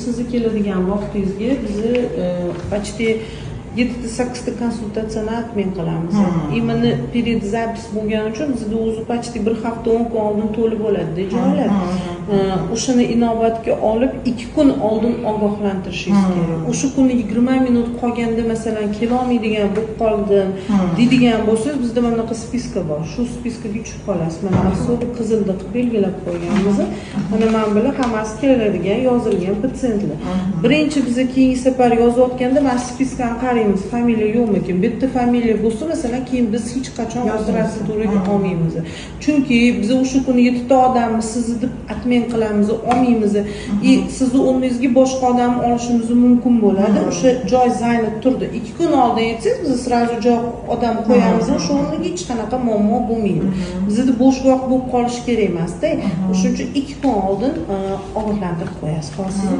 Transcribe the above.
Sizni keladigan vaqtingizga bizni почти yettita, sakkizta konsultatsiyani отмен qilamiz. Именно перед запись bo'lgani uchun bizda o'zi почти bir hafta, 10 kun oldin to'lib bo'ladida joylar. O'shani inobatga olib, 2 kun oldin ogohlantirishingiz kerak. O'sha kuni 20 minut qolganda, masalan, kelolmaydigan bo'lib qoldim deydigan bo'lsangiz, bizda mana bunaqa списка bor, shu списка ga tushib qolasiz. Mana, особо qizilda qilib belgilab qo'yganmiz. Mana bular hammasi keladigan, yozilgan patsientlar. Birinchi biza keyingi safar yozayotganda mana списка ni qaraymiz, familiya yo'qmikin. Bu yerda familiya bo'lsa, masalan, keyin biz hech qachon protseduraga olmaymiz, chunki biz o'sha kuni yettita odamni sizni deb отмен qilamiz, olmaymiz и sizni o'rningizga boshqa odamni olishimiz mumkin bo'ladi. O'sha joy занят turdi. 2 kun oldin aytsangiz, biz сразу joy odam qo'yamiz o'sha o'rniga, hech qanaqa muammo bo'lmaydi. Bizda bo'sh vaqt bo'lib qolishi kerak emasda. O'shaning uchun 2 kun oldin ogohlantirib qo'yasiz. Hozir.